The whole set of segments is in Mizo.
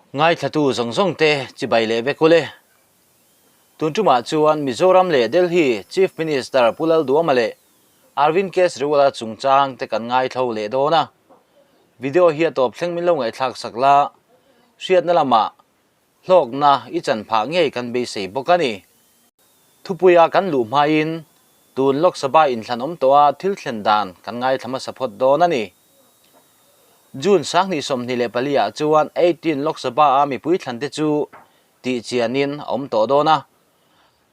Ngaithlatu zawng zawng te chibai leh vek ule. Tun tumah chuan Mizoram leh Delhi Chief Minister Pu Lalduama leh Arvind Kejriwal-a chungchang te kan ngaithlo leh dawn a. Video hi a tawp thleng min lo ngaihthlak sak la, hriatna lamah hlawkna i chan phah ngei kan beisei bawk a ni. Thupuia kan luh hmain tun Lok Sabha inthlan awm tawha thil thlen dan kan ngaithla hmasa phawt dawn a ni. June 2024 ah chuan 18 Lok Sabha-a mipui thlante chu tih chianin a awm tawh dawn a.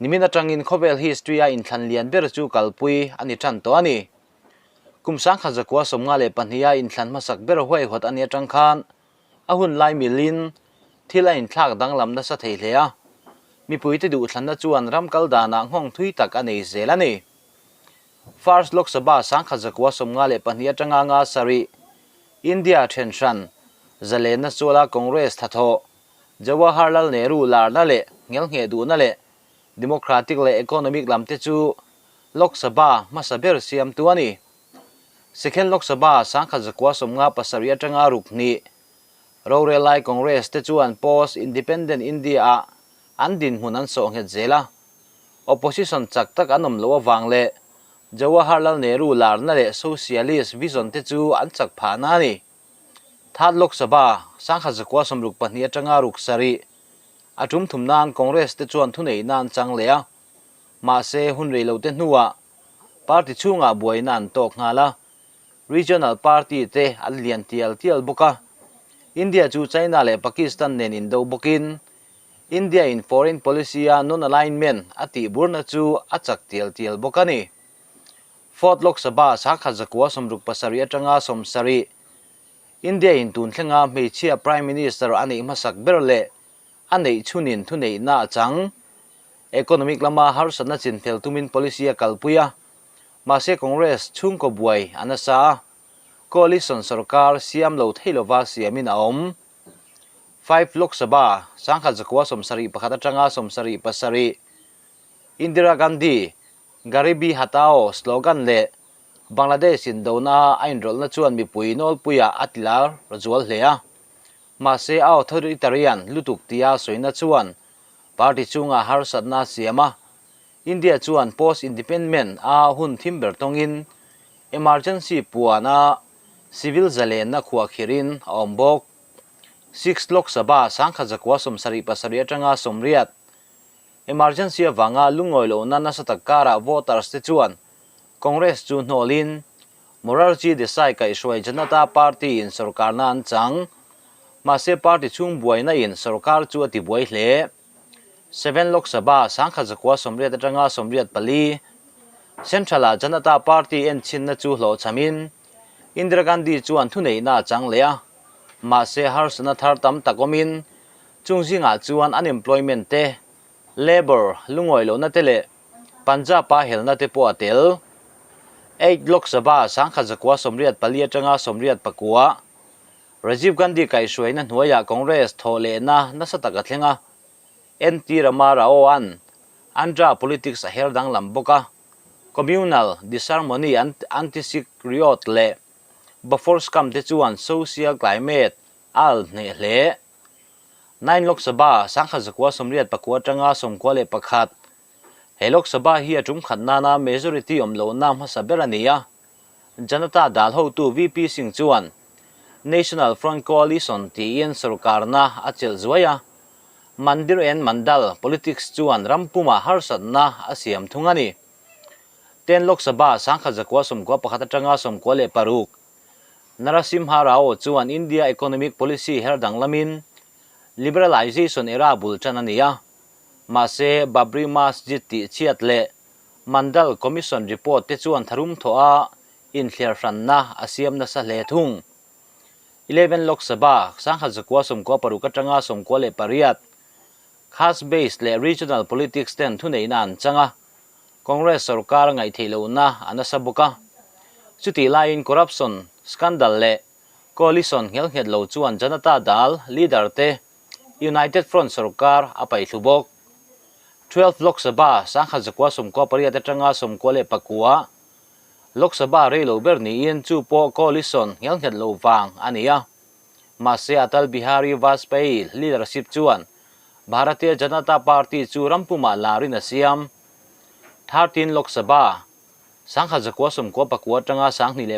Nimin atangin khawvel history-a inthlan lian ber chu kalpui a ni tan tawh a ni. Kum 1952-a inthlan hmasak ber huaihawt a ni atang khan a hun lai milin thil a inthlak danglam nasa thei hle a, mipuite duhthlanna chuan ram kal danah nghawng thui tak a nei zel a ni. First Lok Sabha 1952 atanga nga sarih, India then hran, zalenna suala Congress thlathawh, Jawaharlal Nehru larna leh nghelngheh duhna leh Democratic leh Economic lamte chu Lok Sabha hmasa ber siamtu a ni. Second Lok Sabha 1957 atanga ruk hnih, rorel lai Congress te chuan Post Independent India ah an dinhmun an sawh nghet zel a. Opposition chak tak an awm loh avang leh Jawaharlal Nehru larna leh Socialist vision te chu an chak phahna a ni. Third Lok Sabha 1962 atanga ruk sarih, a tum thum nan Congress te chuan thuneihna an chang leh a, mahse hun rei lo te hnuah Party chhungah buaina an tawk nghal a, Regional Party te an lian tial tial bawk a. India chu China leh Pakistan nen indo bawkin India in foreign policy a non-alignment a tih burna chu a chak tial tial bawk a ni. Fourth Lok Sabha 1967 atanga 70, India in tun thlenga hmeichhia Prime Minister a neih hmasak ber leh a neih chhunin thuneihna a chang. Economic lama harsatna chinfel tumin policy a kalpui a, mahse Congress chhungkaw buai a nasa a, coalition sorkar siam lo thei lova siamin a awm. Five Lok Sabha, 1971 atanga 77, Indira Gandhi, Garibi Hatao slogan leh Bangladesh indona a inrawlhna chuan mipui nawlpuiah a tilar zual hle a. Mahse a authoritarian lutuk tia sawina chuan party chungah harsatna a siam a, India chuan post-independment a hun thim ber tawngin emergency puan a civil zalenna khuahkhirhin a awm bawk. Sixth Lok Sabha 1977 atanga 80 emergency avanga lungawi lohna nasa tak karah voters te chuan Congress chu hnawlin Morarji Desai kaihhruai Janata Party in sorkarna an chang. Mahse party chhung buaina in sorkar chu a ti buai hle. Seven Lok Sabha 1980 atanga 84 Central ah Janata Party enchinna chu hlawhchhamin Indira Gandhi chuan thuneihna a chang leh a. Mahse harsatna thar tam tak awmin chung zingah chuan unemployment te, labour lungawi lohna te leh Punjab-a helna te pawh a tel. Eight Lok Sabha 1984 atanga 89, Rajiv Gandhi kaihhruaina hnuaiah Congress thawh lehna nasa tak a thleng a, NT Rama Rao-a'n Andhra politics a her danglam bawk a, communal disharmony, anti-Sikh riot leh Bofors scam te chuan social climate a al hneh hle. Nine Lok Sabha 1989 atanga 91, He Lok Sabha hi a tum khat nana majority awm lohna hmasa ber a ni a. Janata Dal hotu VP Singh chuan National Front Coalition tiin sorkarna a chelh zuai a. Mandir and Mandal politics chuan ram pumah harsatna a siam thung a ni. Ten Lok Sabha 1991 atanga 96, Narasimha Rao chuan India economic policy her danglamin liberalisation era bul tan a ni a. Mahse, Babri Masjid tih chhiat leh Mandal Commission report te chuan tharum thawh a inthliar hranna a siam nasa hle thung. Eleven Lok Sabha, 1996 atanga 98, Caste based leh regional politics ten thuneihna an chang a, Congress sorkar ngaihtheih lohna a nasa bawk a. Chutih laiin corruption scandal leh coalition nghelnghet lo chuan Janata Dal leader te United Front sorkar a paihthlu bawk. 12 Lok Sabha 1998 atanga 94, Lok Sabha rei lo ber niin chu pawh coalition nghelnghet lo vang a ni a. Mahse Atal Bihari Vajpayee leadership chuan Bharatiya Janata Party chu ram pumah larin a siam. 13 Lok Sabha, 1999 atanga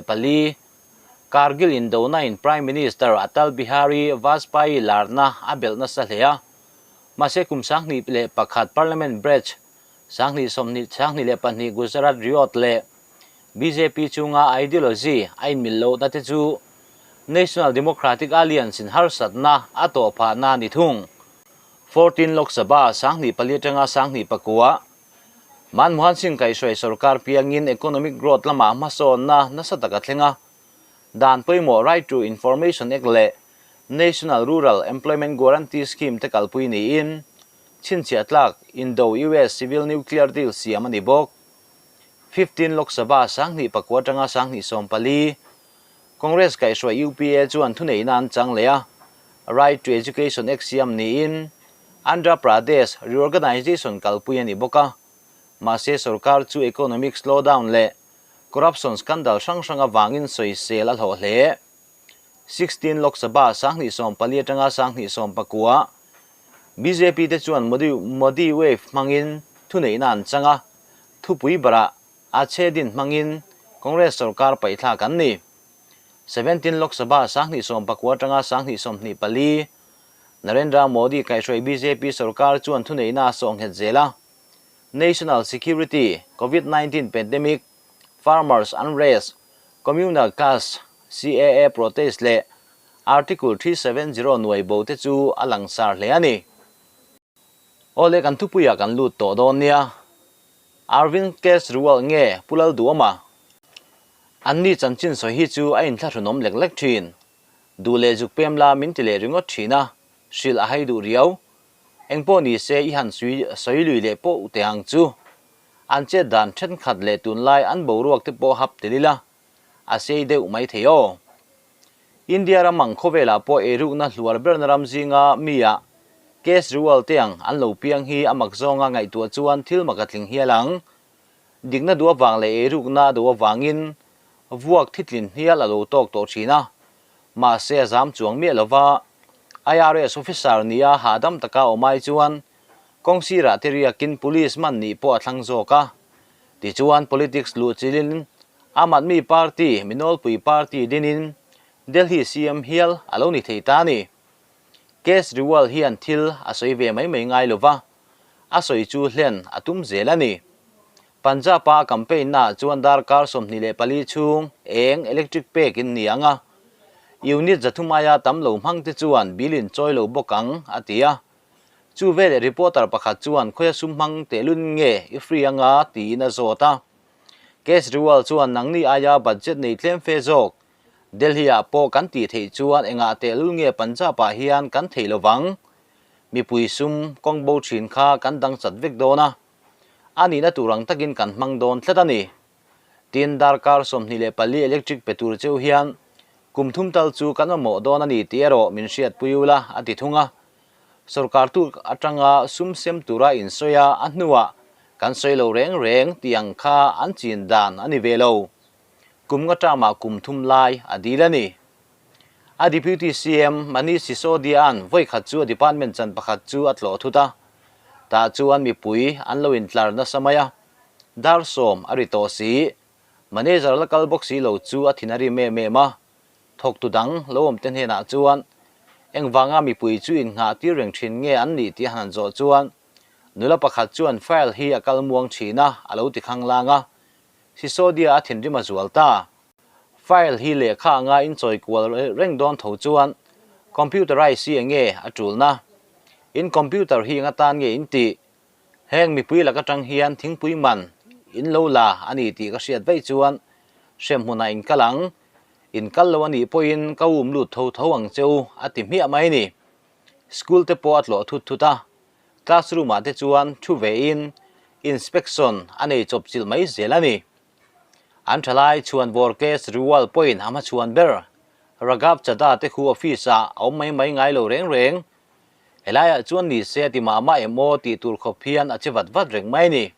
2004, Kargil indona in Prime Minister Atal Bihari Vajpayee larna a belh nasa hle a. Mahse kum 2001 Parliament Branch, 2022 Gujarat Riot leh bjp chunga ideology a inmil lohna te chu National Democratic Alliance in harsatna a tawh phahna a ni thung. 14 Lok Sabha 2004 atanga 2009 Manmohan Singh kaihhruai sorkar piangin economic growth lamah hmasawnna nasa tak a thleng a, dan pawimawh Right to Information Act leh National Rural Employment Guarantee Scheme te kalpui niin chhinchhiah tlak Indo-US Civil Nuclear Deal siam a ni bawk. 15 Lok Sabha 2009 atanga 2014 Congress kaihhruai UPA chuan thuneihna an chang leh a, Right to Education Act siam niin Andhra Pradesh reorganisation kalpui a ni bawk a. Mahse sorkar chu economic slowdown leh corruption scandal hrang hrang avangin sawisel a hlawh hle. 16 Lok Sabha 2014 atanga 2019 bjp te chuan Modi Modi Wave hmangin thuneihna an chang a, thupui barah a che din hmangin Congress sorkar paihthlak an ni. 17 Lok Sabha 2019 atanga 2024 Narendra Modi kaihhruai bjp sorkar chuan thuneihna a sawh nghet zel a, National Security, Covid 19 Pandemic, Farmers Unrest, Communal Caste, CAA Protest leh Article 370 nuai bo te chu a langsar hle a ni. Awle kan thupuiah kan lut tawh dawn nia. Arvind Kejriwal nge Pu Lalduama? Anni chanchin sawi hi chu a inthlahrunawm lek lek thin. Duh leh zuk pem la min ti leh ringawt thin a, hrilh a hai duh riau. Engpawh ni se i han sawi lui leh pawh teh ang chu. An chet dan thenkhat leh tunlai an boruak te pawh hap tel ila, a sei deuh mai thei aw. India ram ang khawvelah pawh eirukna hluar berna ram zinga mi ah Kejriwal te ang an lo piang hi a mak zawnga ngaihtuah chuan thil mak a tling hial ang. Dikna duh avang leh eirukna a duh avangin vuak thitlin hnial a lo tawk tawh thin a, mahse a zam chuang miah lova IRS officer nia hahdam taka awm ai chuan kawng sirah te riakin police man nih pawh a thlang zawk a. Tichuan politics luh chilin Aam Aadmi Party, Minawlpui Party dinin Delhi CM hial a lo ni thei ta a ni. Kejriwal hian thil a sawi ve mai mai ngai lova, a sawi chu hlen a tum zel a ni. Punjab-a a campaign naah chuan darkar 24 chhung eng electric pek in ni ang a, unit 300 aia tam lo hmang te chuan bill in chawi lo bawk ang, a ti a. Chu veleh reporter pakhat chuan khawia sum hmang tehlun nge i free anga tiin a zawt a. Kejriwal chuan nangni aia budget nei tlem fe zawk Delhi-ah pawh kan tih theih chuan engah tehlul nge Punjab-ah hian kan theih lovang? Mipui sum kawng bo thin kha kan dang chat vek dawn a, a nihna tur ang takin kan hmang dawn tlat a ni. Tin, darkar 24 electric pe tur cheu hian kum thum tal chu kan mamawh dawn a ni tih erawh min hriatpui ula a ti thung a. Sorkar tur atanga sum sem tura insawi a, a hnuah kan sawi lo reng reng tih ang kha an chin dan a ni ve lo. Kum nga term-ah kum thum lai a dil a ni. A Deputy CM Manish Sisodia-a'n vawi khat chu a department chan pakhat chu a tlawh thut a, tah chuan mipui an lo intlar nasa mai a, dar sawm a ri tawh si. Manager la kal bawk si lo chu a thin a rim em em a, thawktu dang lo awm te hnenah chuan engvanga mipui chu innghah tir reng thin nge an nih tih a han zawh chuan nula pakhat chuan file hi a kal muang thin a, a lo ti khanglang a. Sisodia a thinrim a zual ta. File hi lehkha anga inchawi kual reng dawn tho chuan computerize hi enge a tulna? In computer hi eng atan nge in tih? Heng mipui lak atang hian thingpui man in lo la a ni tih ka hriat vaih chuan hremhmunah in kal ang. In kal lo a nih pawhin ka um lut tho tho ang che u a ti hmiah mai ni. School te pawh a tlawh thut thut a, Classroom ah te chuan thu ve in inspection a nei chawp chilh mai zel a ni. An thalai chhuan vawr Kejriwal pawhin a hmachhuan ber Raghav Chadha te khu office ah a awm mai mai ngai lo reng reng. Helaiah chuan ni se a ti mah mah em aw tih tur khawp hian a che vat vat reng mai a ni.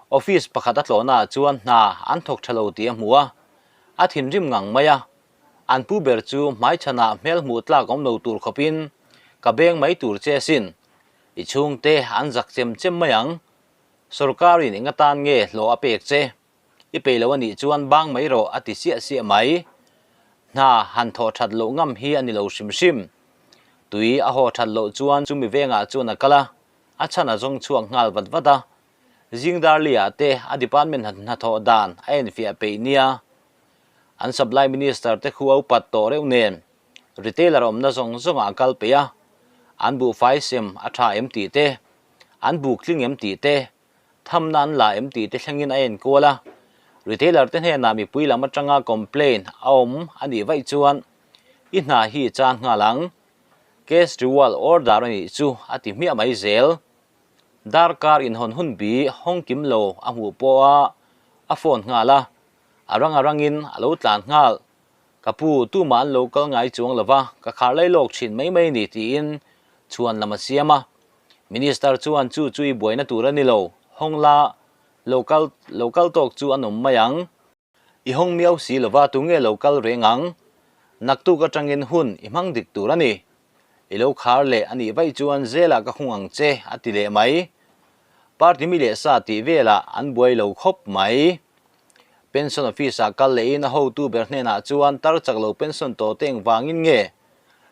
Office pakhat a tlawhna ah chuan hna an thawk tha lo tih a hmu a, a thinrim ngang mai a. An pu ber chu hmaichhanah hmel hmuh tlak awm lo tur khawpin ka beng mai tur che asin. I chhungte an zak chem chem mai ang. Sorkarin eng atan nge hlawh a pek che? I peih lo a nih chuan bang mai rawh a ti siah siah mai. Hna han thawh that loh ngam hi a ni lo hrim hrim. Tui a haw that loh chuan chumi vengah chuan a kal a, a chhan a zawng chhuak nghal vat vat a. Zingdarli-ah te a department hnathawh dan a enfiah peih nia. An supply minister te khu a upat tawh reuh nen retailer awmna zawng zawngah a kal peih a, an buhfai sem a tha em tih te, an buk tling em tih te, thamna an la em tih te thlengin a enkual a. Retailer te hnenah mipui lam atanga complaint a awm a nih vaih chuan i hna hi i chan nghal ang, Kejriwal order a nih chu a ti hmiah mai zel. Darkar inhawn hun bi hawng kim lo a hmuh pawha a phone nghal a, a rang a rangin a lo tlan nghal. Ka pu, tumah an lo kal ngai chuang lo va, ka khar lai lawk thin mai mai ni tiin chhuan lam a siam a. Minister chuan chu chu i buaina tur a ni lo, hawng la, lo kal lo kal tawk chu an awm mai ang. I hawng miau si lo va, tunge lo kal reng ang? Naktuk atangin hun i hmang dik tur a ni. I lo khar leh a nih vaih chuan zelah ka khung ang che, a ti leh mai. Party mi leh sa tih velah an buai lo khawp mai. Pension office-ah kal lehin a hotu ber hnenah chuan tar chak lo pension tawh te engvangin nge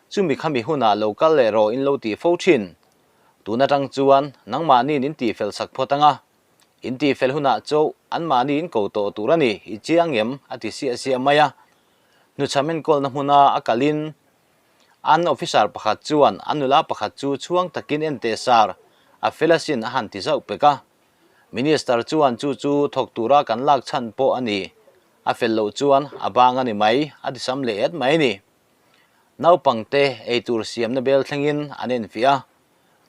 chumi khami hunah lo kal leh rawh in lo tih fo thin. Tun atang chuan nangmahniin in tihfel sak phawt ang a, in tihfel hunah chauh anmahni in ko tawh tur a ni, i chiang em? a ti siah siah mai a. Hnuchham enkawlna hmuna a kalin an officer pakhat chuan a nula pakhat chu chhuang takin en teh sar, a fel asin a han ti zauh pek a. Minister chuan chu chu thawk tura kan lak chhan pawh a ni, a fel loh chuan a bang a ni mai, a tisam leh et mai a ni. Naupangte eitur siamna bel thlengin an enfiah a,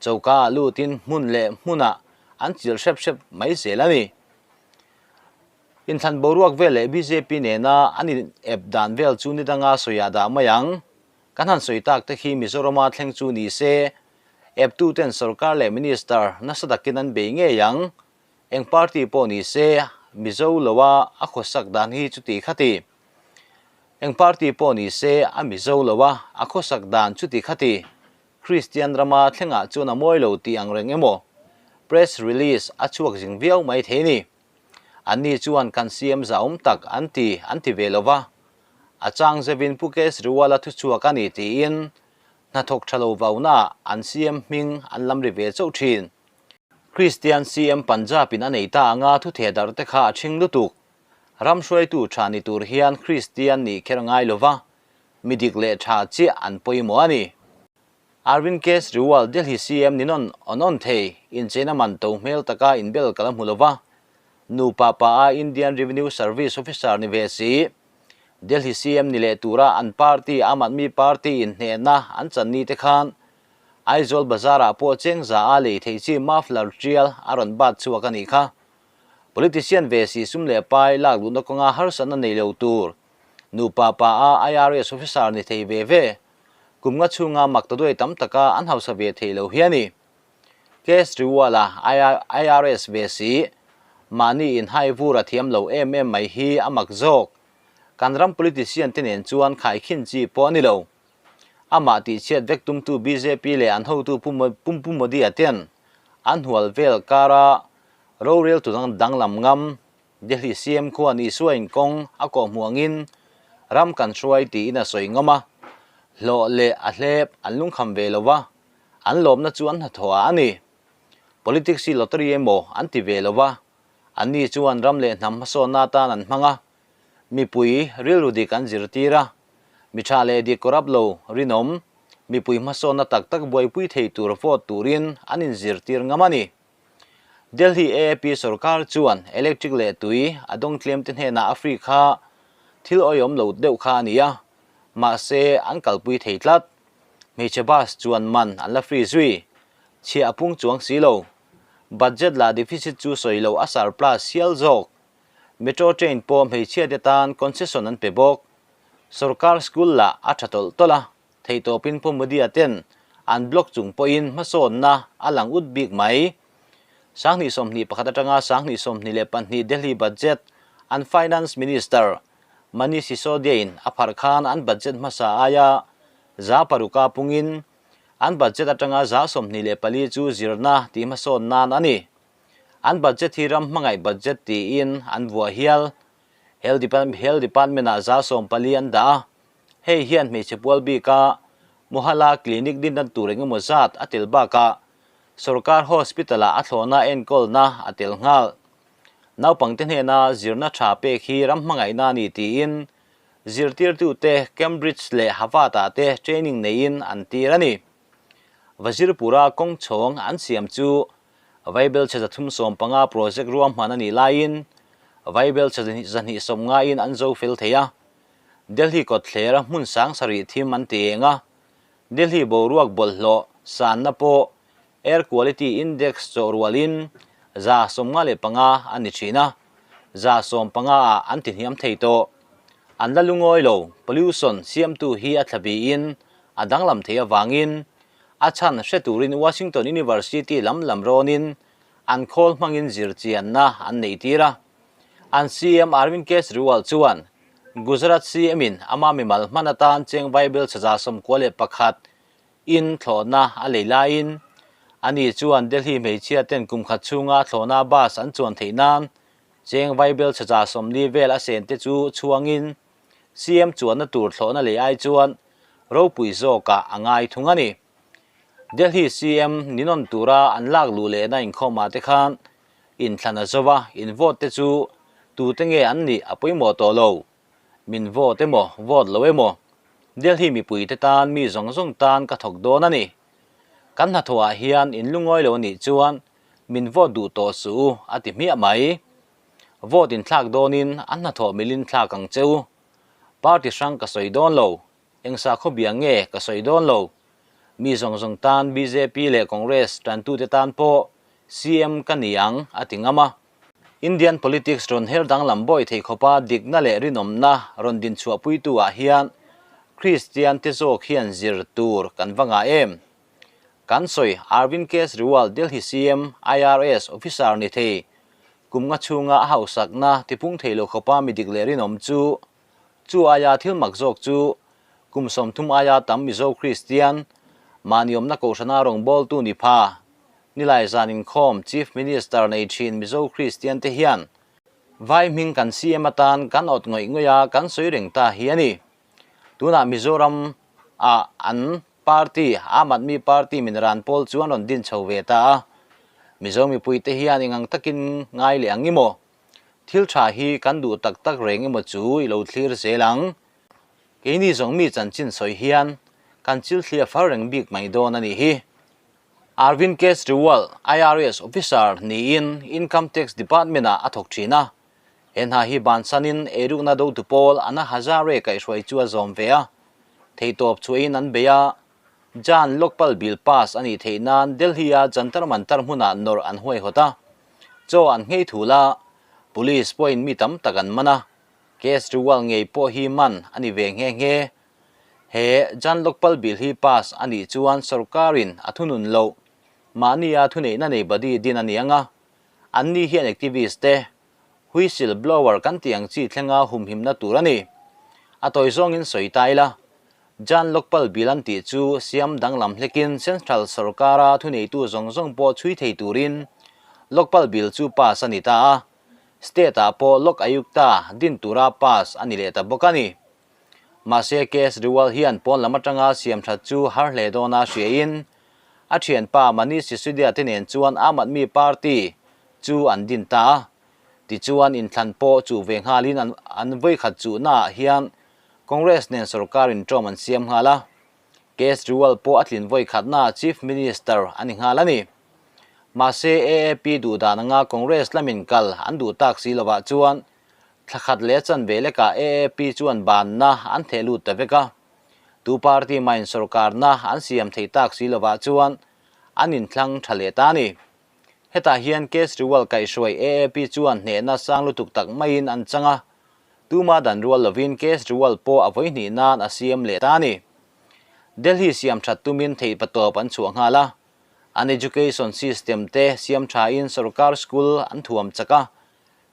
choka ah lutin hmun leh hmunah an chil hrep hrep mai zel a ni. Inthlan boruak vel leh bjp nena an in ep dan vel chu ni danga sawiah dah mai ang. Kan han sawi tak te khi Mizorama thleng chu ni se, eptuten sorkar leh minister nasa takin an bei ngei ang. Eng party pawh ni se, Mizo loa a khawsak dan hi chuti khati. Eng party pawh ni se, a Mizo loa a khawsak dan chuti khati. Kristian rama thlengah chuan a mawi lo tih ang reng emaw? Press release a chhuak zing viau mai thei ni. Anni chuan kan CM zahawm tak an ti an ti ve lo va. A chang zevin Pu Kejriwal-a thuchhuak a ni tiin hnathawk tha lo vaunaah an CM hming an lam ri ve chauh thin. Kristian CM Punjab-in a nei ta anga thutheh darh te kha a ṭhing lutuk. Ram hruaitu ṭha ni tur hian Kristian nih kher ngai lo va, mi dik leh ṭha chiah an pawimawh a ni. Arvind Kejriwal, Delhi CM ni nawn awn awn thei, incheina man to hmel taka inbel ka la hmu lo va, nupa pa a Indian Revenue Service officer ni ve si, Delhi CM ni leh tura an party Aam Aadmi Party in hnehna an chan ni te khan Aizawl Bazar-ah pawh chengza a lei theih chi muffler tial a rawn bat chhuak a nih kha. Politician ve si sum leh pai lak luhna kawnga harsatna nei lo tur nupa pa a IRS officer ni thei ve ve. Kum nga chhunga mak ta duai tam taka an hausa ve thei lo hi a ni. Kejriwal-a IRS ve si, mahni inhai vur a thiam lo em em mai hi a mak zawk. Kan ram politician te nen chuan khaikhin chi pawh a ni lo. Amah tihchhiat vek tumtu bjp leh an hotu Pu Modi-a ten an hual vel kara roreltu danglam ngam Delhi CM khuan Isua in kawng a kawh hmuh angin ram kan hruai tiin a sawi ngawm a, hlawh leh a hlep an lungkham ve lo va, an lawmna chu an hnathawh ah a ni. Politics hi lottery emaw an ti ve lo va, anni chuan ram leh hnam hmasawnna atan an hmang a, mipui rilru dik an zirtir a, mi tha leh dik corrupt lo rinawm, mipui hmasawnna tak tak buaipui thei tur vote turin an inzirtir ngam a ni. Delhi AAP sorkar chuan electric leh tui a dawng tlem te hnenah a free kha thil awihawm lo deuh kha a ni a, mahse an kalpui thei tlat. Hmeichhe bus chuan man an la free zui. Chhiah a pung chuang si lo. Budget lah deficit chu sawi loh a surplus hial zawk. Metro train pawh hmeichhia te tan concession an pe bawk. Sorkar school lah a tha tawlh tawlh a. Theihtawpin Pu Modi-a ten an block chung pawhin hmasawnna a lang ut bik mai. 2021 atanga 2022 Delhi budget an Finance Minister Manish Sisodia-in a pharh khan an budget hmasa aia 6% pungin an budget atanga 24% chu zirna tih hmasawn nan a ni. An budget hi ram hmangaih budget tiin an vuah hial. Health Department-ah 14% an dah a, hei hian hmeichhe pual bika Mohalla Clinic dinna tur engemaw zat a tel bakah Sorkar Hospital-ah a thlawhna enkawlna a tel nghal. Naupangte hnena zirna tha pek hi ram hmangaihna a ni tiin zirtirtute Cambridge leh Harvard-ah te training neiin an tir a ni. Vazirpura kawng chhawng an siam chu Vaibelchhe 315 project ruahman a nih laiin Vaibelchhe 290 in an zo fel thei a. Delhi kawtthlera hmun sang sarih thim an ti eng a, Delhi boruak bawlhhlawh sanna pawh Air Quality Index chawh rualin 55 a ni thin a, 15 ah an tihniam thei tawh. An la lungawi lo, pollution siamtu hi a thlabiin a danglam thei avangin a chhan hre turin Washington University lam lam rawnin an khawl hmangin zirchianna an neih tir a. An CM Arvind Kejriwal chuan Gujarat CM-in ama mimal hman atan cheng vaibel 91 in thlawhna a lei laiin ani chuan Delhi hmeichhia ten kum khat chhunga thlawhna bus an chuan theih nan cheng vaibel 40 vel a sen te chu chhuangin CM chuanna tur thlawhna lei ai chuan ropui zawkah a ngai thung a ni. Delhi CM ninawn tura an lak luh lehna inkhawmah te khan inthlan a zo va, in vote te chu tute nge an nih a pawimawh tawh lo. Min vote emaw, vote lo emaw, Delhi mipuite tan mi zawng zawng tan ka thawk dawn a ni. Kan hnathawhah hian in lungawi lo a nih chuan min vote duh tawh suh u a ti hmiah mai. Vote in thlak dawnin an hnathawh milin thlak ang che u. Party hrang ka sawi dawn lo, eng sakhaw bia nge ka sawi dawn lo. Mi zawng zawng tan bjp leh Congress tantute tan pawh CM ka ni ang a ti ngam a. Indian politics rawn her danglam bawi thei khawpa dikna leh rinawmna rawn din chhuahpuitu ah hian Kristian te zawk hian zir tur kan va ngah em? Kan sawi Arvind Kejriwal Delhi CM IRS officer ni thei kum nga chhunga a hausakna tipung thei lo khawpa mi dik leh rinawm chu chu aia thil mak zawk chu kum 30 aia tam Mizo Kristian mahni awmna kohhrana rawngbawltu ni pha Nilai zan inkhawm Chief Minister nei thin Mizo Kristian te hian vai hming kan CM atan kan awt ngawih ngawih a kan sawi reng ta hi a ni. Tunah Mizoram ah an party Aam Aadmi Party min ran pawl chu an rawn din chho ve ta a. Mizo mipui te hian engang takin ngai leh ang emaw? Thil tha hi kan duh tak tak reng emaw chu i lo thlir zel ang. Keini zawng mi chanchin sawi hian kan chilthli a far reng bik mai dawn a nih hi. Arvind Kejriwal, IRS officer niin Income Tax Department-ah a thawk thin a. He hna hi bansanin eirukna dotu pawl Anna Hazare kaihhruai chu a zawm ve a. Theihtawp chhuahin an bei a, Jan Lokpal Bill pass a nih theih nan Delhi-a Jantar Mantar hmunah nawrh an huaihawt a. Chaw an nghei thul a, Police pawhin mi tam tak an man a. Kejriwal ngei pawh hi man a ni ve nghe nghe. He Jan Lokpal Bill hi pass a nih chuan sorkarin a thunun loh mahnia thuneihna nei body din a ni ang a, anni hian activist te whistle blower kan tih ang chi thlenga humhimna tur a ni. A tawi zawngin sawi ta ila, Jan Lokpal Bill an tih chu siam danglam hlekin central sorkara thuneitu zawng zawng pawh chhui thei turin Lokpal Bill chu pass a ni ta a, state ah pawh Lok Ayukta din tura pass a ni leh ta bawk a ni. Mahse Kejriwal hian pawn lam atanga siam that chu har hle dawna hriain a thianpa Manish Sisodia te nen chuan Aam Aadmi Party chu an din ta a. Tichuan inthlan pawh chuh ve nghalin an an vawikhat chuhnaah hian Congress nen sorkar inṭawm an siam nghal a. Kejriwal pawh a tlin vawikhatnaah Chief Minister a ni nghal a ni. Mahse AAP duh dan anga Congress lamin kal an duh tak si lovah chuan Thla khat leh chanve lekah AAP chuan banna an theh lut ta vek a. Tu party mahin sorkarna an siam theih tak si lovah chuan an inthlang tha leh ta a ni. Hetah hian Kejriwal kaihhruai AAP chuan hnehna sang lutuk tak maiin an chang a, tuma dan rual lovin Kejriwal pawh a vawihnih nan a siam leh ta a ni. Delhi siam that tumin theihpatawp an chhuah nghal a, an education system te siam thain sorkar school an thuam chak a.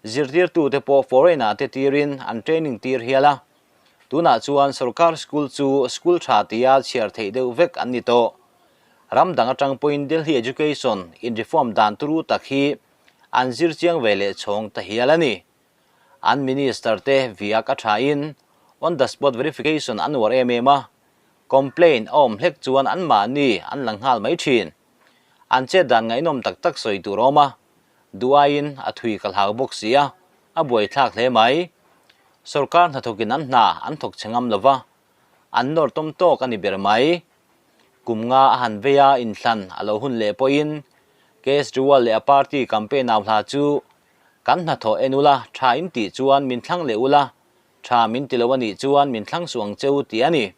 Zirtirtute pawh foreign-ah te tirin an training tir hial a. Tunah chuan sorkar school chu school tha tia chhiar theih deuh vek an ni tawh. Ram dang atang pawhin Delhi education in reform dan turu tak hi an zir chiang ve leh chhawng ta hial a ni. An minister te viak a thain on the spot verification an uar em em a, complaint a awm hlek chuan anmahni an lang nghal mai thin. An chet dan ngaihnawm tak tak sawi tur a awm a, duh aiin a thui ka hlau bawk si a, a buaithlak hle mai. Sorkar hnathawkin an hna an thawk che ngam lova, an nawr tawm tawk a ni ber mai. Kum nga a han vei a, inthlan a lo hun leh pawhin Kejriwal leh a party campaign au hla chu kan hnathawh en ula, tha in tih chuan min thlang leh ula, tha min ti lo a nih chuan min thlang suh ang che u tih a ni.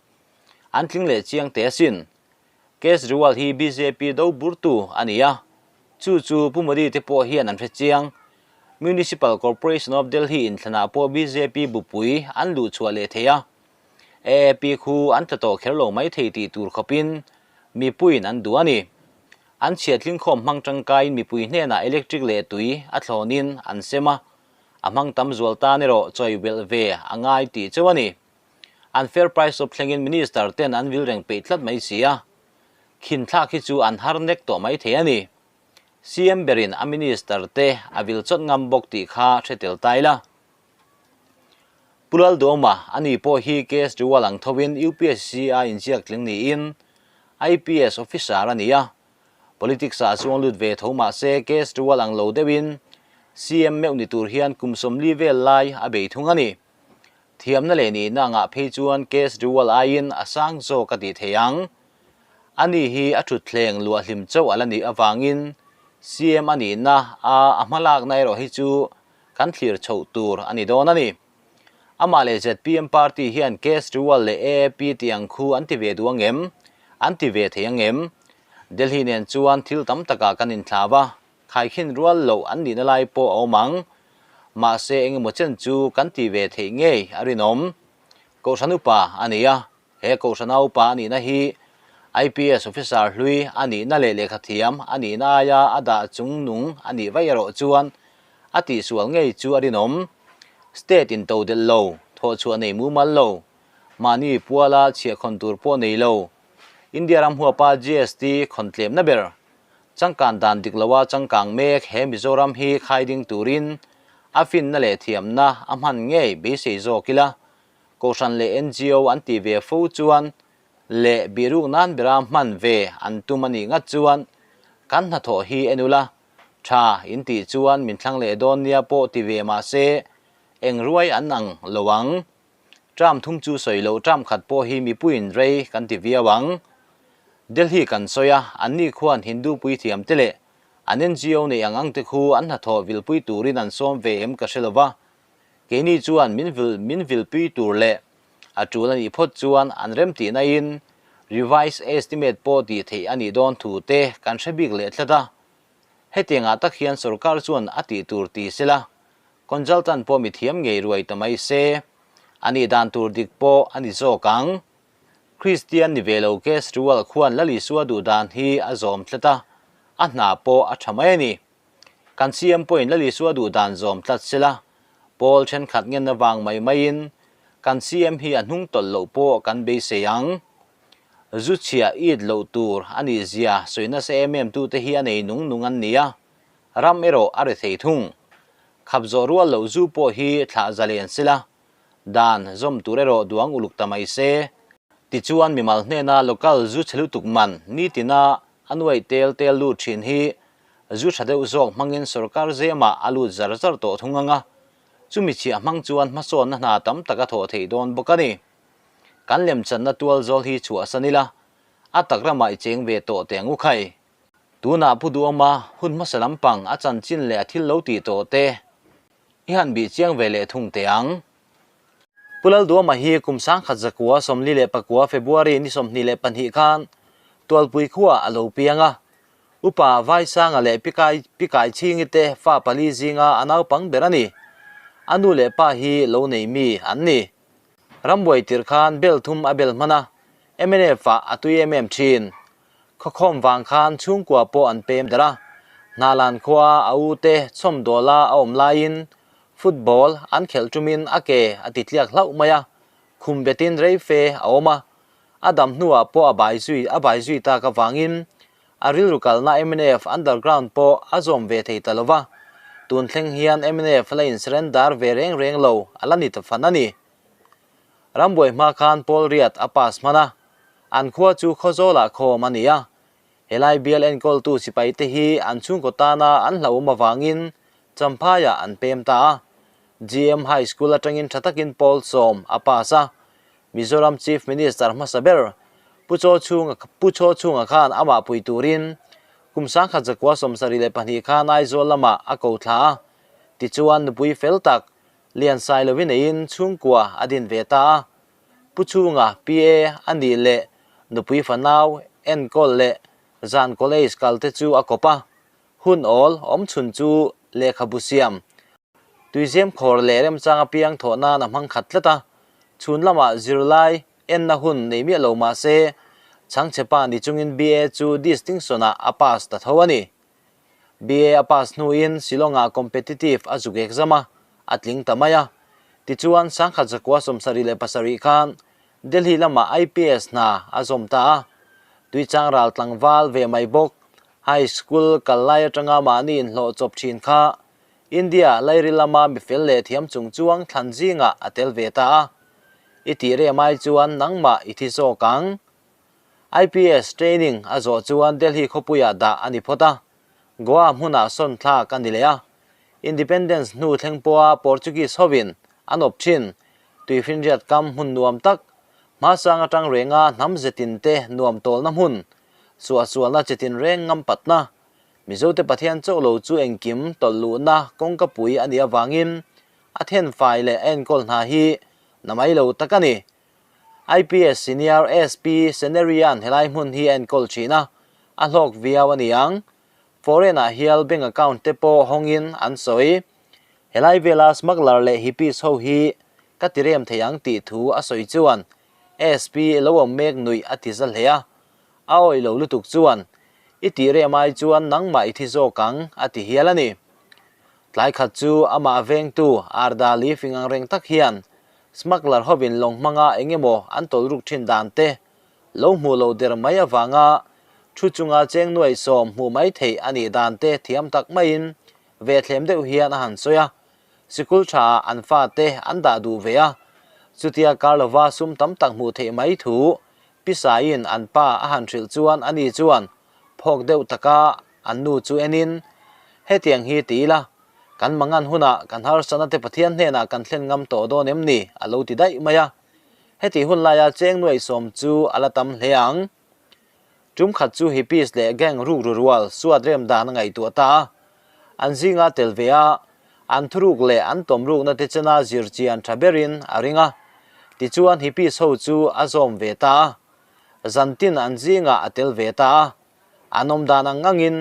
An tling leh chiang teh asin. Kejriwal hi bjp do burtu a ni a, chu chu Pu Modi te pawh hian an hre chiang. Municipal Corporation of Delhi inthlanah pawh bjp bupui an luh chhuah leh thei a, AAP khu an tla tawh kher lo mai thei tih tur khawpin mipuiin an duh a ni. An chhiathlingkhawm hmang tangkaiin mipui hnenah electric leh tui a thlawnin an sem a, a hmang tam zual tan erawh chawi belh ve a ngai tih chauh a ni. An fair price shop thlengin minister ten an vil reng peih tlat mai si a, khin thlak hi chu an har nek tawh mai thei a ni. CM berin a minister te a vil chawt ngam bawk tih kha hre tel ta ila. Pu Lalduhoma, ani pawh hi Kejriwal ang thovin UPSC a inziak tling niin IPS officer a ni a, politics ah chuang lut ve tho mah se Kejriwal ang lo deuhin CM meuh ni tur hian kum 40 vel lai a bei thung a ni. Thiamna leh nihna angah phei chuan Kejriwal aiin a sang zawk a tih thei ang. Ani hi a thutthleng luah hlim chauh a la nih avangin CM a nihna a a hmalakna erawh hi chu kan thlir chhoh tur a ni dawn a ni. Amah leh zpm party hian Kejriwal leh AAP tih ang khu an ti ve duh ang em? An ti ve thei ang em? Delhi nen chuan thil tam takah kan inthlau a, Khaikhin rual loh an nihna lai pawh a awm ang. Mahse engemaw chen chu kan ti ve theih ngei a rinawm. Kohhran upa a ni a, he Kohhrana upa a nihna hi IPS officer hlui a nihna leh lehkhathiam a nihna aia a dah chung nung a nih vaih erawh chuan a tihsual ngei chu a rinawm. State in to delh lo, thawhchhuah nei mumal lo, mahni puala chhiahkhawn tur pawh nei lo, India ram huapa GST khawn tlemna ber Changkan dan dik loa changkang mek he Mizoram hi khai ding turin a finna leh thiamna a hman ngei beisei zawk ila, Kohhran leh ngo an tih ve fo chuan leh bihruk nan bera hman ve an tum a nih ngat chuan kan hnathawh hi en ula, tha in tih chuan min thlang leh dawn nia pawh ti ve mah se eng ruai an ang lo ang. Term thum chu sawi loh term khat pawh hi mipuiin rei kan ti viau ang. Delhi kan sawi a, anni khuan Hindu puithiam te leh an ngo neih ang ang te khu an hnathawh vilpui turin an sawm ve em ka hre lo va, keini chuan min vil min vilpui tur leh a tul a nih phawt chuan an remtihna in revised estimate pawh tih theih a nih dawn thu te kan hre bik leh tlat a. Hetiangah tak hian sorkar chuan a tih tur ti sela Consultant pawh mithiam ngei ruai ta mai se, a nih dan tur dik pawh a ni zawk ang. Kristian ni ve lo Kejriwal khuan Lal Isua duh dan hi a zawm tlat a, a hna pawh a tha mai a ni. Kan CM pawhin Lal Isua duh dan zawm tlat sela, pawl thenkhat ngen avang mai maiin kan CM hi a hnung tawlh loh pawh kan beisei ang. Zu chhia it loh tur a nih zia sawi nasa em em tute hi a nei nung nung an ni a, Ram erawh a ri thei thung. Khap zawh rual loh zu pawh hi thlah zalen sela, dan zawm tur erawh duang uluk ta mai se. Tichuan mimal hnena local zu chhe lutuk man nitina a nuaih tel tel lut thin hi zu tha deuh zawk hmangin sorkar zemah a lut zar zar tawh thung ang a, chumi chhiah hmang chuan hmasawnna hna tam tak a thawh theih dawn bawk a ni. Kan lemchanna tual zawl hi chhuahsan ila, a tak ramah i cheng ve tawh teh ang u khai. Tunah Pu Duhawma hun hmasa lampang a chanchin leh a thil lo tih tawh te i han bih chiang ve leh thung teh ang. Pu Lalduhawma hi kum 1944 February ni 22 khan Tualpui khuaah a lo piang a. Upa Vaisanga leh Pikai Pikai Chhingi te fa pali zinga a naupang ber a ni. A nu leh pa hi lo nei mi an ni. Rambuai tirh khan bel thum a bel hman a, mnf ah a tui em em thin. Khawkhawm vang khan chhungkua pawh an pem darh a, Hnalan khua a u te chhawmdawla a awm laiin Football an khelh tumin a ke a ti tliak hlauh mai a, khum betin rei fe a awm a, a dam hnuah pawh a bai zui a bai zui tak avangin a rilru kalna mnf underground pawh a zawm ve thei ta lo va, tun thleng hian mnf la insurrender ve reng reng lo a la ni ta fan a ni. Rambuai hma khan Paul Riat a pass hman a, an khua chu Khawzawlah khawm a ni a, Helai bial enkawltu sipaite hi an chhungkaw tana an hlauhawm avangin Champhaiah an pem ta a. GM High School atangin tha takin pawl sawm a pass a. Mizoram Chief Minister hmasa ber Pu Chaw Chhunga Pu Chaw Chhunga khan amah pui turin kum sangkhat zakua 72 khan Aizawl lamah a ko thla a. Tichuan nupui fel tak Lian Sailovi neiin chhungkua a din ve ta a. Pu Chhunga PA a nih leh nupui fanau enkawl leh zan college kal te chu a kawp a, hun awl awm chhun chu lehkhabu siam, tuizem khawr leh remchang apiang thawh nan a hmang khat tlat a, chhun lamah zirlai enna hun nei miah lo mah se chhangchhe pa ni chungin BA chu distinction-ah a pass ta tho a ni. BA a pass hnuin Shillong-ah competitive a zuk exam a, a tling ta mai a. Tichuan, sangkhat zakua 77 khan Delhi lamah IPS hna a zawm ta a. Tuichang ral tlangval ve mai bawk, high school kal lai atanga mahni inhlawh chawp thin kha India lairi lama mifel leh thiam chung chuang thlan zingah a tel ve ta a. I tih rem ai chuan nangmah i thi zawk ang. IPS training a zawh chuan Delhi khawpuiah dah a ni phawt a, Goa hmunah sawn thlak a ni leh a. Independence hnu thleng pawha Portuguese hovin an awp thin, tuifinriat kam hmun nuam tak, hmasang atang renga hnam zetin te nuam tawlna hmun, suahsualna chitin reng ngam patna, Mizote Pathian chauh lo chu engkim tawlh luhna kawngka pui a nih avangin a thenfai leh a enkawl hna hi namai lo tak a ni. IPS Senior SP Senerian helai hmun hi a enkawl thin a, a hlawk viau a ni ang. Foreign ah hial bank account te pawh hawngin an sawi. Helai vela smuggler leh hippies ho hi ka ti rem thei ang tih thu a sawi chuan SP lo awm mek nuih a ti za hle a. A awih lo lutuk chuan, I tih rem ai chuan nangmah i thi zawk ang a ti hial a ni. Tlai khat chu amah vengtu Arda li fing ang reng tak hian Smuggler hovin lawng hmanga eng emaw an tawlruk thin dan te lo hmuh loh der mai avanga thu chunga cheng nuai sawm hmuh mai theih a nih dan te thiam tak maiin ve thlem deuh hian a han sawi a. Sikul thaah an fate an dah duh ve a, chutia kar lova sum tam tak hmuh theih mai thu Pisaiin an pa a han hrilh chuan ani chuan phawk deuh taka an nu chu enin, Hetiang hi ti ila, kan mangan hunah kan harsatna te Pathian hnenah kan thlen ngam tawh dawn em ni? a lo ti daih mai a. Heti hun laia cheng nuaih sawm chu a la tam hle ang. Tum khat chu hippies leh gang rukru rual suat rem dan a ngaihtuah ta a. An zinga tel ve a, an thuruk leh an tawmrukna te chena zir chian tha berin a ring a. Tichuan hippies ho chu a zawm ve ta a. Zantin an zingah a tel ve ta a. An awm dan ang angin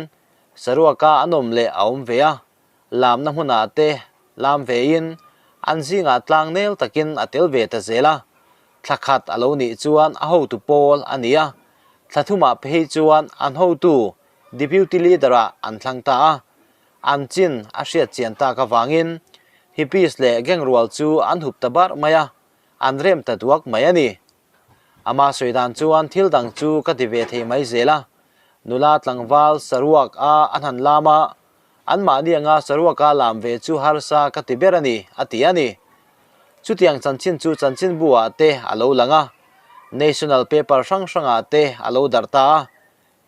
saruaka an awm leh a awm ve a, lamna hmunah te lam vein an zingah tlang nel takin a tel ve ta zel a. Thla khat a lo nih chuan a hotu pawl a ni a, thla thumah phei chuan an hotu Deputy Leader-ah an thlang ta a. An chin a hriat chian tak avangin hippies leh gang rual chu an hup ta barh mai a, an rem ta duak mai a ni. Ama sawi dan chuan thil dang chu ka ti ve thei mai zel a, nula tlangval saruak a an han lam a, anmahni anga saruaka lam ve chu harsa ka ti ber a ni, a ti a ni. Chutiang chanchin chu chanchinbu ah te a lo lang a, national paper hrang hrang ah te a lo darh ta a.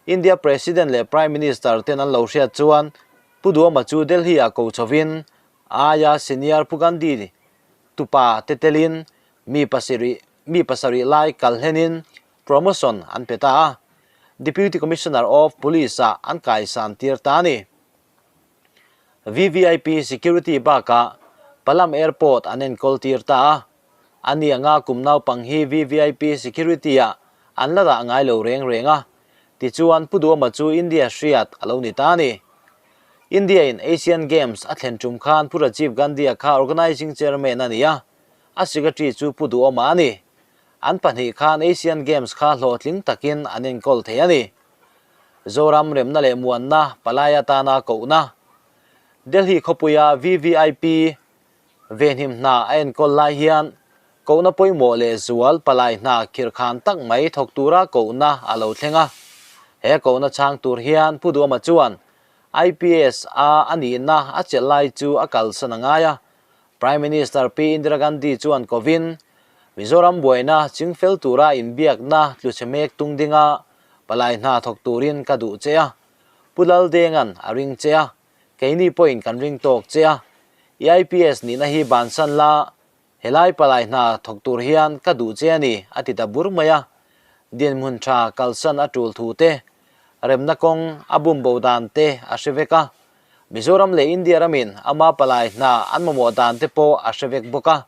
India President leh Prime Minister ten an lo hriat chuan Pu Duhoma chu Delhi ah ko chhovin aia senior Pu Gandhi tupa te telin Mi pasarih mi pasarih lai kal hlenin promotion an pe ta a, Deputy Commissioner of Police ah an kaisan tir ta a ni. VVIP security bakah Palam Airport an enkawl tir ta a, a ni anga kum naupang hi VVIP security ah an la dah ngai lo reng reng a, tichuan Pu Duhoma chu India hriat a lo ni ta a ni. India in Asian Games a thlen tum khan Pu Rajiv Gandhi-a kha Organising Chairman a ni a, A secretary chu Pu Duhawma a ni. An pahnih khan Asian Games kha hlawhtling takin an enkawl thei a ni. Zoram remna leh muanna palai atana kohna. Delhi khawpuia VVIP Venhim hna a enkawl lai hian kohna pawimawh leh zual palai hna khirhkhan tak mai thawk tura kohna a lo thleng a. He kohna chhang tur hian Pu Duhama chuan IPS a a nihna a chelh lai chu a kalsan a ngai a. Prime Minister Pi Indira Gandhi chuan kovin Mizoram buaina chingfel tura inbiakna tluchhe mek tung dinga palai hna thawk turin ka duh che a. Pu Laldenga'n a ring che a, keini pawhin kan ring tawk che a. I IPS nihna hi bansan la, helai palai hna thawk tur hian ka duh che a ni, a ti ta bur mai a. Dinhmun tha kalsan a tul thu te, remna kawng a bumbo dan te a hre vek a. Mizoram leh India ramin ama palai hna an mamawh dan te pawh a hre vek bawk a.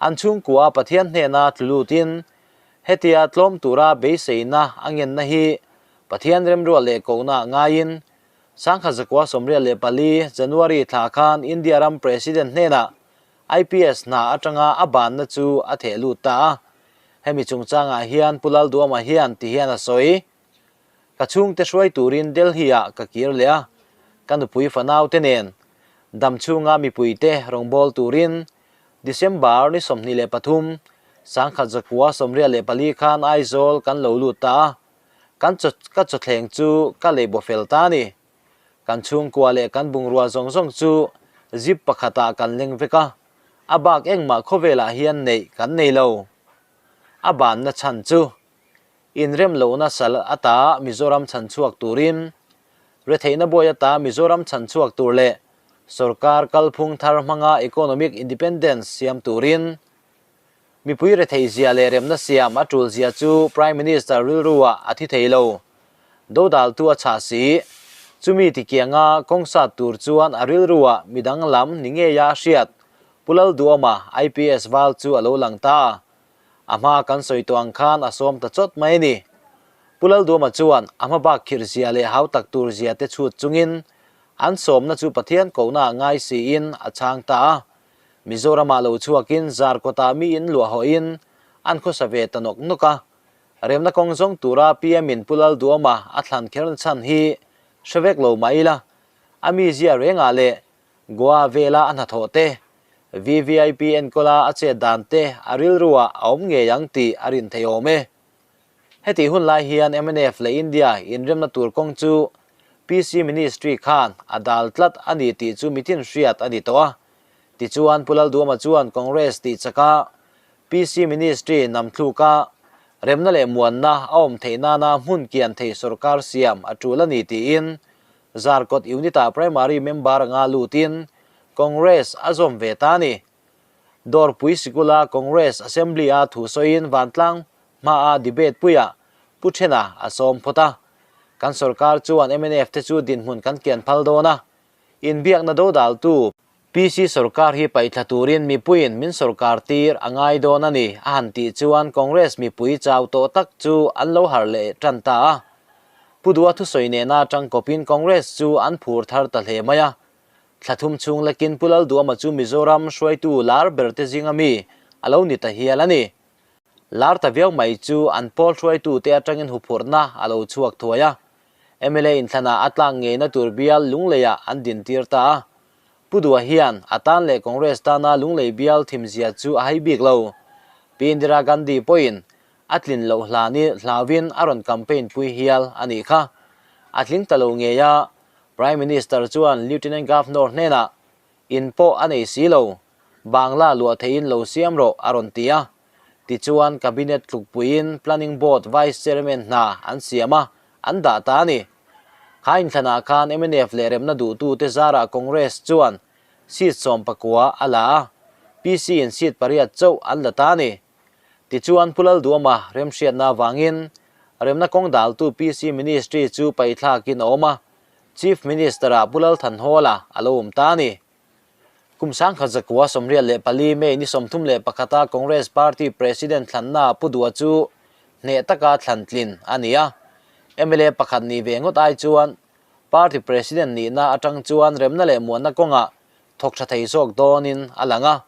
An chhungkua Pathian hnena tlu lutin hetia tlawm tura beiseina a ngenna hi Pathian remruat leh kohna ngaiin Sangkhat Zakua 94, January thla khan India ram President hnenah IPS hna atanga a banna chu a theh lut ta a. Hemi chungchangah hian Pu Lalduama hian ti hian a sawi, Ka chhungte hruai turin Delhi-ah ka kir leh a, ka nupui fanaute nen damchhunga mipuite rawngbâwl turin December ni 23, Sangkhat Zakua 84 khan Aizawl kan lo lut ta a. Kan chaw ka chawthleng chu ka lei baw fel ta a ni. Kan chhungkua leh kan bungrua zawng zawng chu zip pakhatah kan leng vek a, a bak engmah khawvelah hian neih kan nei lo. A banna chhan chu inrem lohna sal ata Mizoram chhan chhuak turin, retheihna buai ata Mizoram chhan chhuak tur leh sorkar kalphung thar hmanga economic independence siam turin, Mipui retheihzia leh remna siam a tulzia chu Prime Minister rilruah a thi thei lo. Dodaltu a chhah si. Chumi tikianga kawng sat tur chuan a rilruah midang lam ni ngeia a hriat Pu Lalduama IPS val chu a lo lang ta. A hma kan sawi tawh ang khan a sawm ta chawt mai a ni. Pu Lalduama chuan a hma bak khirhzia leh hau tak turzia te chhut chungin an sawmna chu Pathian kohnaah ngai siin a chhang ta a. Mizoramah lo chhuakin Zarkawtah mi in luah hawhin an khawsa ve ta nawk nawk a. Remna kawng zawng tura PM in Pu Lalduama a thlan kherna chhan hi hre vek lo mah ila, a mizia rengah leh Goa vela a hnathawh te, VVIP enkawla a chet dan te a rilruah a awm ngei ang tih a rin thei awm e. Hetih hun lai hian mnf leh India inremna tur kawng chu PC Ministry khan a dal tlat a ni tih chu mitin hriat a ni tawh a. Tichuan Pu Lalduama chuan Congress tih chaka PC Ministry namthluka remna leh muanna a awm theih nana hmun kian thei sorkar siam a tul a ni tiin Zarkawt Unit-ah Primary member anga lutin Congress a zawm ve ta a ni. Dawrpui Sikula Congress Assembly-a thu sawiin vantlang hmaa debate puiah Pu Thena a sawm phawt a. Kan sorkar chuan mnf te chu dinhmun kan kian phal dawn a, inbiakna dodaltu PC sorkar hi paihthla turin mipuiin min sorkar tir a ngai dawn a ni a han tih chuan Congress mipui chau tawh tak chu an lo harh leh tan ta a. Pu Dua thusawi nena tangkawpin Congress chu an phur thar ta hle mai a. Thla thum chhung lekin Pu Lalduama chu Mizoram hruaitu lar ber te zinga mi a lo ni ta hial a ni. Lar ta viau mai chu an pawl hruaitu te atangin huphurhna a lo chhuak thuai a. Mla inthlanah a tlak ngeina tur bial Lungleiah an dintir ta a. Pu Dua hian a tan leh Congress tana Lunglei bial thimzia chu a hai bik lo. Pi Indira Gandhi pawhin a tlin loh hlani hlauin a rawn campaign pui hial a nih kha. A tling ta lo ngei a, Prime Minister chuan Lieutenant Governor hnenah in pawh a nei si lo, Bangla luah theihin lo siam rawh a rawn ti a. Tichuan Cabinet tlukpuiin Planning Board Vice Chairman hna an siam a, an dah ta a ni. Kha inthlanah khan mnf leh remna duhtute zarah Congress chuan seat 19 a la a, PC in seat pariat chauh an la ta a ni. Tichuan Pu Lalduama remhriatna avangin remna kawng daltu PC Ministry chu paihthlakin a awm a, Chief Minister-ah Pu Lalthanhawla a lo awm ta a ni. Kum 1994 May ni 31-a Congress Party President thlanna Pu Dua chu hneh taka thlan tlin a ni a. Mla pakhat nih ve ngawt ai chuan Party President nihna atang chuan remna leh muanna kawngah thawk tha thei zawk dawnin a lang a.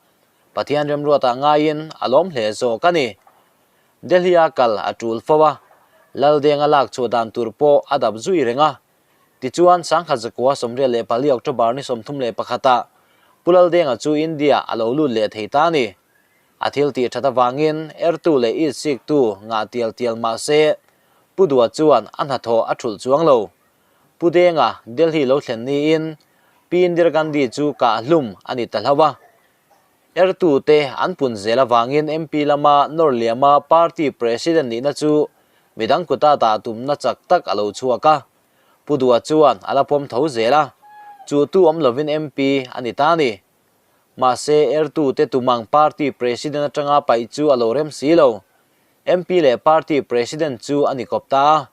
Pathian remruatah ngaiin a lawm hle zawk a ni. Delhi-a kal a tul fo a, Laldenga lak chhuah dan tur pawh a dap zui reng a. Tichuan, 1994 October ni 31 ah Pu Laldenga chu India a lo lut leh thei ta a ni. A thil tih that avangin ertu leh itsiktu ngah tial tial mah se Pu Dua chuan a hnathawh a thulh chuang lo. Pu Denga Delhi lo thlen niin Pi Indira Gandhi chu kah hlum a ni ta hlauh a. Ertute an pun zel avangin MP lama nawr liama party president nihna chu midang kuta dah tumna chak tak a lo chhuak a. Pu Dua chuan a la pawm tho zel a, chu tu awm lovin MP a ni ta a ni. Mahse, ertute tumang party president atanga paih chu a lo rem si lo. MP leh party president chu a ni kawp ta a,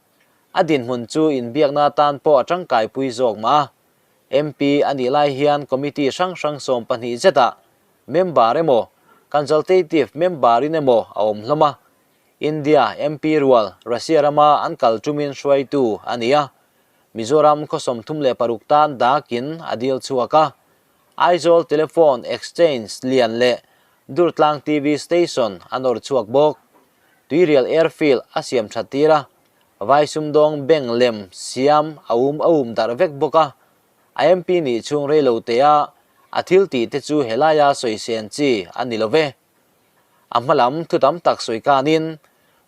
a dinhmun chu inbiakna atan pawh a tangkaipui zawk mah a. MP a nih lai hian committee hrang hrang 12 zetah member emaw, consultative member-in emaw a awm hlawm a. India MP rual Russia rama an kal tumin hruaitu a ni a, Mizoram khaw 36 tan dakin a dil chhuak a. Aizawl Telephone Exchange lian leh Durtlang TV Station a nawr chhuak bawk. Tuirial Airfield a siam that tir a, Vai sumdawng bank lem siam a um a um darh vek bawk a. A MP nih chhung rei lo te a, a thil tih te chu helaia sawisên chi a ni lo ve. A hma lam thu tam tak sawi kanin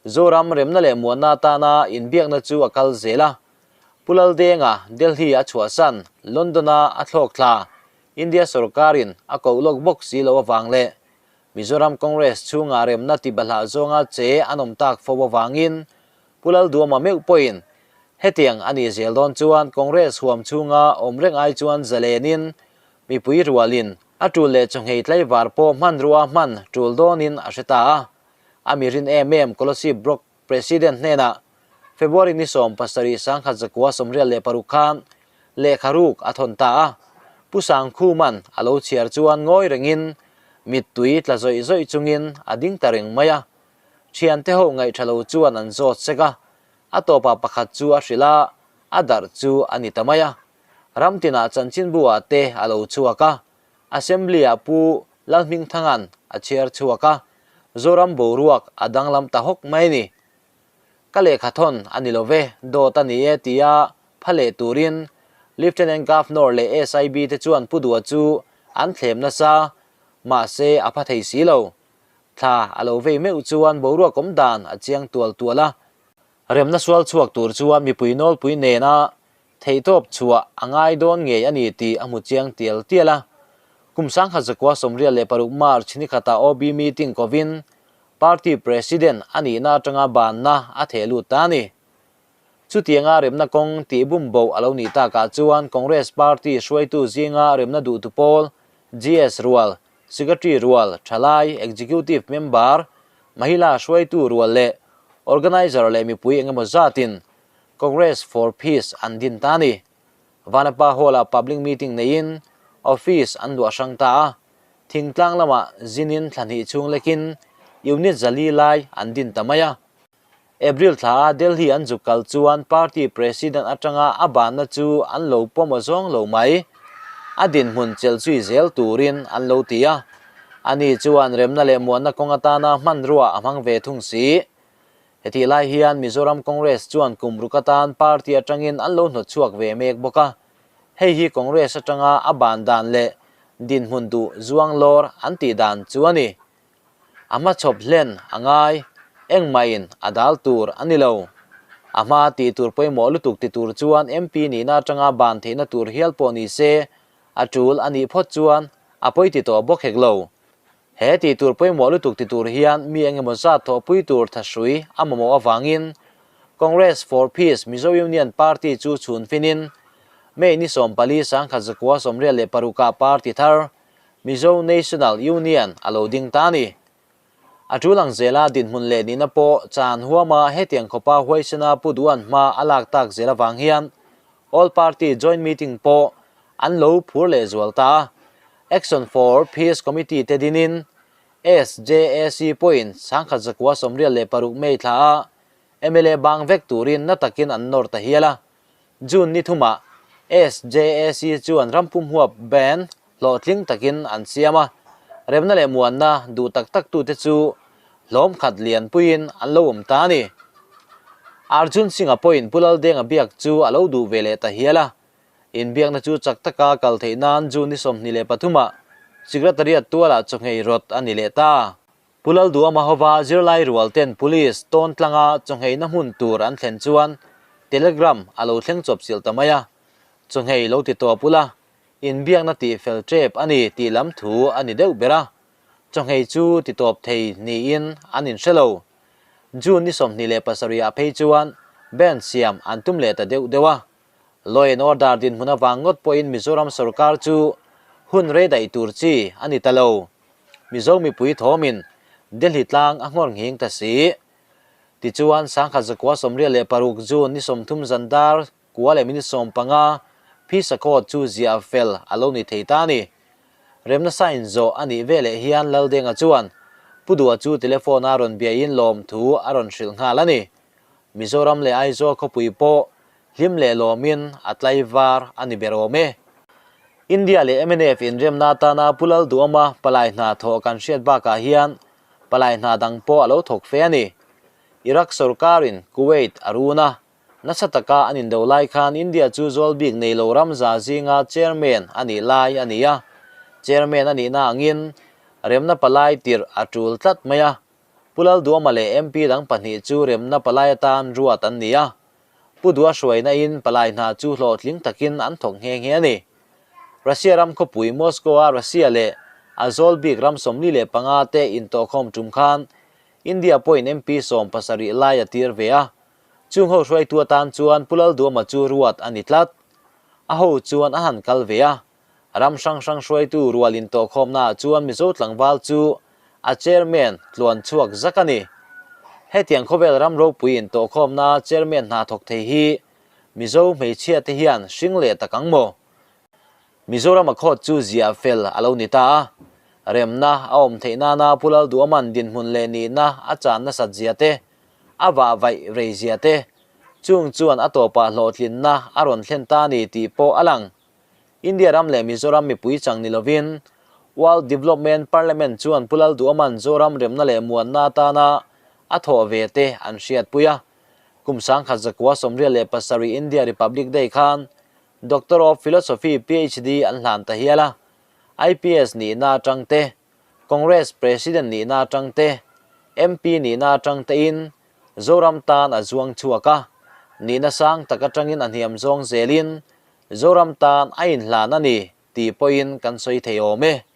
Zoram remna leh muanna atana inbiakna chu a kal zel a. Pu Laldenga Delhi a chhuahsan London-a a thlawk thla India sorkarin a koh lawk bawk si lo avang leh Mizoram Congress chhunga remna tibahlah zawnga che an awm tak fo avangin Pu Lalduama meuh pawhin hetiang a nih zel dawn chuan Congress huam chhunga awm reng ai chuan zalenin mipui rualin a tul leh chawngei tlaivar pawh hmanrua hman tul dawnin a hre ta a. A mi rin em em Kolasib Block President hnenah February ni 17 1986 khan lehkha ruk a thawn ta a. Pu Sangkhuman a lo chhiar chuan ngawi rengin mittui tla zawih zawih chungin a ding ta reng mai a. Thiante ho ngaihtha lo chuan an zawt sek a, a tawpah pakhat chu a hrilh a, a darh chu a ni ta mai a. Ram tinah chanchinbu ah te a lo chhuak a, Assembly ah Pu Lalhmingthanga'n a chhiar chhuak a, Zoram boruak a danglam ta hawk mai a ni. Ka lehkha thawn a ni lo ve, dawt a ni e tia pha leh turin Lieutenant Governor leh SIB te chuan Pu Dua chu an thlem nasa, mahse a pha thei si lo. Thla a lo vei meuh chuan boruak awm dan a chiang tual tual a, remna sual chhuak tur chuan mipui nawlpui nena Theihtawp chhuah a ngai dawn ngei a ni tih a hmu chiang tial tial a. Kum 1986 March ni khatah OB meeting kovin party president a nihna atanga banna a theh lut ta a ni. Chutianga remna kawng tih bum boh a lo nih takah chuan Congress party hruaitu zinga remna duhtu pawl GS rual, Secretary rual, thalai, Executive member, Mahila hruaitu rual leh Organiser leh mipui engemaw zatin Congress for Peace an din ta a ni. Vanapa Hall-ah public meeting neiin office an luah hrang ta a, thingtlang lamah zinin thla hnih chhung lekin unit 400 lai an din ta mai a. April thla a Delhi an zuk kal chuan party president atanga a banna chu an lo pawm aw zawng lo mai. A dinhmun chelh zui zel turin an lo ti a. Ani chuan remna leh muanna kawng atana hmanrua a hmang ve thung si. Hetih lai hian Mizoram Congress chuan kum ruk atan party atangin an lo hnawt chhuak ve mek bawk a, hei hi Congress atanga a ban dan leh dinhmun duh zuang lawr an tih dan chu a ni. A hmachhawp hlen a ngai, engmahin a dal tur a ni lo. A hma tih tur pawimawh lutuk ti tur chuan MP nihna atanga ban theihna tur hial pawh ni se a tul a nih phawt chuan a pawi ti tawh bawk hek lo. He tih tur pawimawh lutuk ti tur hian mi engemaw zat thawhpui tur thahrui a mamawh avangin Congress for Peace Mizo Union Party chu chhun finin May ni 14 1986 ah party thar Mizo National Union a lo ding ta a ni. A tul ang zela dinhmun leh nihna pawh chan huama hetiang khawpa huaisena Pu Duan hma a lak tak zel avang hian All Party Joint Meeting pawh an lo phur leh zual ta a. Action for Peace Committee te dinin SJAC pawhin 1996 May thla a mla bang vek turin na takin an nawr ta hial a. June ni thumah SJAC chuan rampum huap band hlawhtling takin an siam a, remna leh muanna duh tak tak tute chu hlawm khat lianpuiin an lo awm ta a ni. Arjun Singh-a pawhin Pu Laldenga biak chu a lo duh ve leh ta hial a, Inbiakna chu chak taka kal theih nan June ni 23 ah. Secretariat tualah chawhngei rawt a ni leh ta. Pu Lalduama hova zirlai rual ten Police tawn tlanga chawngheina hmun tur an thlen chuan Telegram a lo thleng chawp chilh ta mai a, chawnghei lo ti tawp ula, inbiakna tih fel tep a ni tih lam thu a ni deuh ber a, chawnghei chu ti tawp thei niin an inhre lo. June ni 27 ah phei chuan band siam an tum leh ta deuh deuh a, Law and Order dinhmun avang ngawt pawhin Mizoram sorkar chu hun rei daih tur chi a ni ta lo. Mizo mipui thawmin Delhi tlang a nghawr nghing ta si. Tichuan, Sangkhat zakua 86 June ni 30 zan dar kua leh minute 15 Phisa Court chu ziah fel a lo ni thei ta a ni. Remna sign zawh a nih veleh hian Laldenga chuan Pu Dua chu telephone a rawn biain lawmthu a rawn hrilh nghal a ni. Mizoram leh Aizawl khawpui pawh hlim leh lawmin a tlaivar a ni ber awm e. India leh mnf inremna atana Pu Lalduama palai hna thawh kan hriat bakah hian palai hna dang pawh a lo thawk fe a ni. Iraq sorkarin Kuwait a run a, nasa taka an indo lai khan India chu zawl bik nei lo ram za zinga chairman a nih lai a ni a. Chairman a nihna angin remna palai tirh a tul tlat mai a. Pu Lalduama leh MP dang pahnih chu remna palai atan ruat an ni a. Pu Dua hruaina in palai hna chu hlawhtling takin an thawk nghe nghe a ni. Russia ram khawpui Moscow-a Russia leh a zawl bik ram 45 te intawhkhawm tum khan India pawhin MP 17 lai a tir ve a. Chung ho hruaitu atan chuan Pu Lalduama chu ruat a ni tlat. A ho chuan a han kal ve a. Ram hrang hrang hruaitu rual intawhkhawmnaah chuan Mizo tlangval chu a chairman tluan chhuak zak a ni. Hetiang khawvel ram ropui intawhkhawmnaa chairman hna thawk thei hi Mizo hmeichhia te hian hring leh tak ang maw? Mizorama khawt chu ziah fel a lo ni ta a, remna a awm theih nana Pu Lalduaman dinhmun leh nihna a chan nasat zia te, a vah vaih rei zia te, chung chuan a tawpah hlawhtlinna a rawn thlen ta a ni tih pawh a lang. India ram leh Mizoram mipui chang ni lovin World Development Parliament chuan Pu Lalduaman Zoram remna leh muanna atana a thawh ve te an hriatpui a. Kum 1987 India Republic Day khan Doctor of Philosophy PhD an hlan ta hial a, IPS nihna atang te, Congress President nihna atang te, MP nihna atang tein Zoram tan a zuang chhuak a, nihna sang tak atangin a hniam zawng zelin Zoram tan a inhlan a ni tih pawhin kan sawi thei awm e.